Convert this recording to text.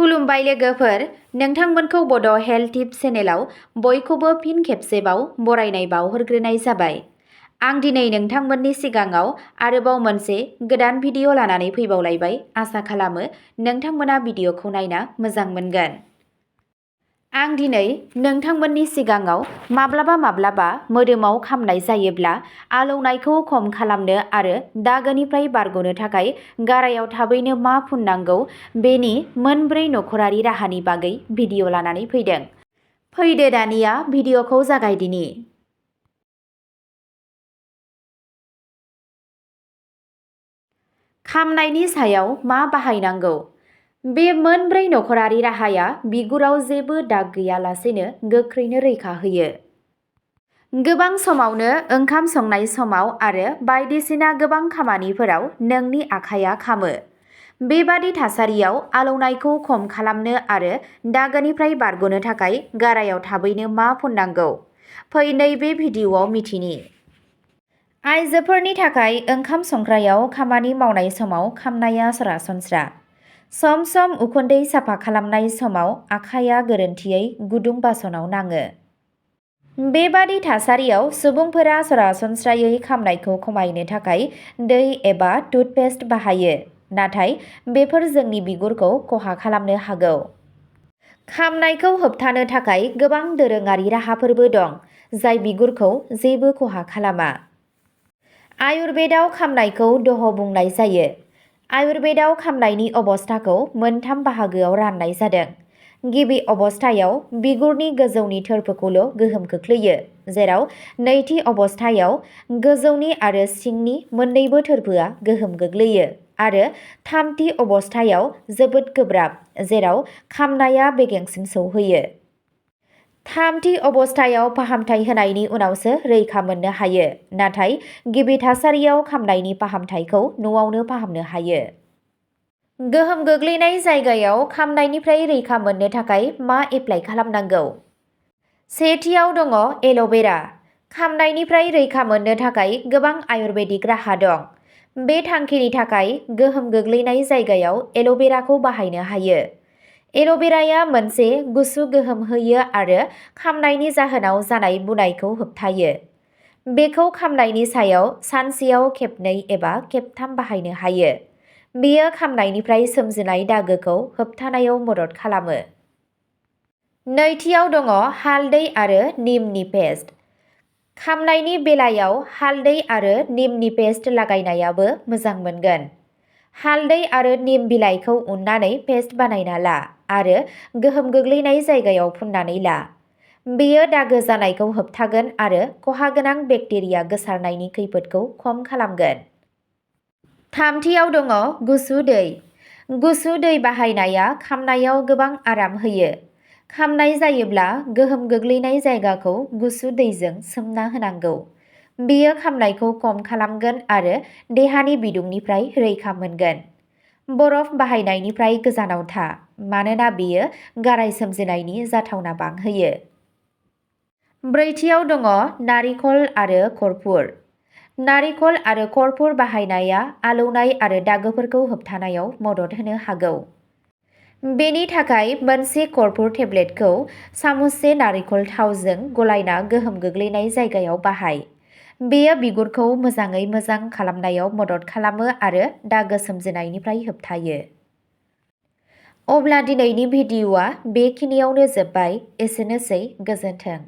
खुलुमबाय लोगोफोर, नोंथांमोनखौ बड' हेल्थ टिप्स चेनेलाव बयखौबो फिन खेबसेबाव बरायनाय बावहरग्रोनाय जाबाय। आं दिनै नोंथांमोननि सिगाङाव आरोबाव मोनसे गोदान भिडिअ लानानै फैबावलायबाय। आसा खालामो नोंथांमोना भिडिअखौ नायना मोजां मोनगोन। आं दिनै नोंथांमोननि सिगाङाव माब्लाबा मोदोमाव खामनाय जायोब्ला आलौनायखौ खम खालामनो आरो दागोनिफ्राय बारग'नो थाखाय गारायाव थाबैनो मा फुननांगौ बेनि मोनब्रै नखरारि राहानि बागै भिडिअ लानानै फैदों। फैदो दानिया भिडिअखौ जागायदिनि। खामनायनि सायाव मा बाहायनांगौ? बे मोनब्रै नखरारि राहाया बिगुराव जेबो दाग गैयालासेनो गोख्रैनो रैखा होयो। गोबां समावनो ओंखाम संनाय समाव आरो बायदिसिना गोबां खामानिफोराव नोंनि आखाइया खामो। बेबादि थासारियाव आलौनायखौ खम खालामनो आरो दागोनिफ्राय बारग'नो थाखाय गारायाव थाबैनो मा फुननांगौ? फै नैबे भिडिअआव मिथिनि। आइजोफोरनि थाखाय ओंखाम संग्रायाव खामानि मावनाय समाव खामनाया सरासनस्रा। सम सम उखुन्दै साफा खालामनाय समाव आखाइया गोरोन्थियै गुदुं बासनाव नाङो। बेबादि थासारियाव सुबुंफोरा सरासनस्रायै खामनायखौ खमायनो थाखाय दै एबा टुथपेस्ट बाहायो, नाथाय बेफोर जोंनि बिगुरखौ खहा खालामनो हागौ। खामनायखौ होबथानो थाखाय गोबां दोरोङारि राहाफोरबो दं, जाय बिगुरखौ जेबो खहा खालामा। आयुर्वेदाव खामनायखौ दह बुंनाय जायो। आयुर्वेदाव खामनायनि अबस्थाखौ मोनथाम बाहागोआव राननाय जादों। गिबि अबस्थायाव बिगुरनि गोजौनि थोरफोखौल' गोहोम खोख्लैयो, जेराव नैथि अबस्थायाव गोजौनि आरो सिंनि मोन्नैबो थोरफोआ गोहोम गोग्लैयो आरो थामथि अबस्थायाव जोबोद गोब्राब, जेराव खामनाया बेगेंसिम सौहैयो। थामथि अबस्थायाव फाहामथाय होनायनि उनावसो रैखा मोननो हायो, नाथाय गिबि थासारियाव खामनायनि फाहामथायखौ न'आवनो फाहामनो हायो। गोहोम गोग्लैनाय जायगायाव खामनायनिफ्राय रैखा मोननो थाखाय मा एप्लाइ खालामनांगौ? सेथियाव दङ एल'भेरा। खामनायनिफ्राय रैखा मोननो थाखाय गोबां आयुर्वेदिक राहा दं। बे थांखिनि थाखाय गोहोम गोग्लैनाय जायगायाव एल'भेराखौ बाहायनो हायो। एल'भेराया मोनसे गुसु गोहोम होयो आरो खामनायनि जाहोनाव जानाय बुनायखौ होबथायो। बेखौ खामनायनि सायाव सानसेयाव खेबनै एबा खेबथाम बाहायनो हायो। बेयो खामनायनिफ्राय सोमजिनाय दागोखौ होबथानायाव मदद खालामो। नैथियाव दङ हालदै आरो निमनि पेस्ट। खामनायनि बेलायाव हालदै आरो निमनि पेस्ट लागायनायाबो मोजां मोनगोन। हालदै आरो निम बिलाइखौ उननानै पेस्ट बानायना ला आरो गोहोम गोग्लैनाय जायगायाव फुननानै ला। बेयो दागो जानायखौ होबथागोन आरो खहा गोनां बेक्टेरिया गोसारनायनि खैफोदखौ खम खालामगोन। थामथियाव दङ गुसु दै। गुसु दै बाहायनाया खामनायाव गोबां आराम होयो। खामनाय जायोब्ला गोहोम गोग्लैनाय जायगाखौ गुसु दैजों सोमना होनांगौ। बेयो खामनायखौ खम खालामगोन आरो देहानि बिदुंनिफ्राय रैखा मोनगोन। बरफ बाहायनायनिफ्राय गोजानाव था, मानोना बेयो गाराय सोमजिनायनि जाथावना बांहोयो। ब्रैथियाव दङ नारिखल आरो खरफुर। नारिखल आरो खरफुर बाहायनाया आलौनाय आरो दागोफोरखौ होबथानायाव मदद होनो हागौ। बेनि थाखाय मोनसे खरफुर टेब्लेटखौ सामुससे नारिखल थावजों गलायना गोहोम गोग्लैनाय जायगायाव बाहाय। बेयो बिगुरखौ मोजाङै मोजां खालामनायाव मदद खालामो आरो दागो सोमजिनायनिफ्राय होबथायो। अब्ला दिनैनि भिडिअआ बेखिनियावनो जोब्बाय। एसेनोसै, गोजोन्थों।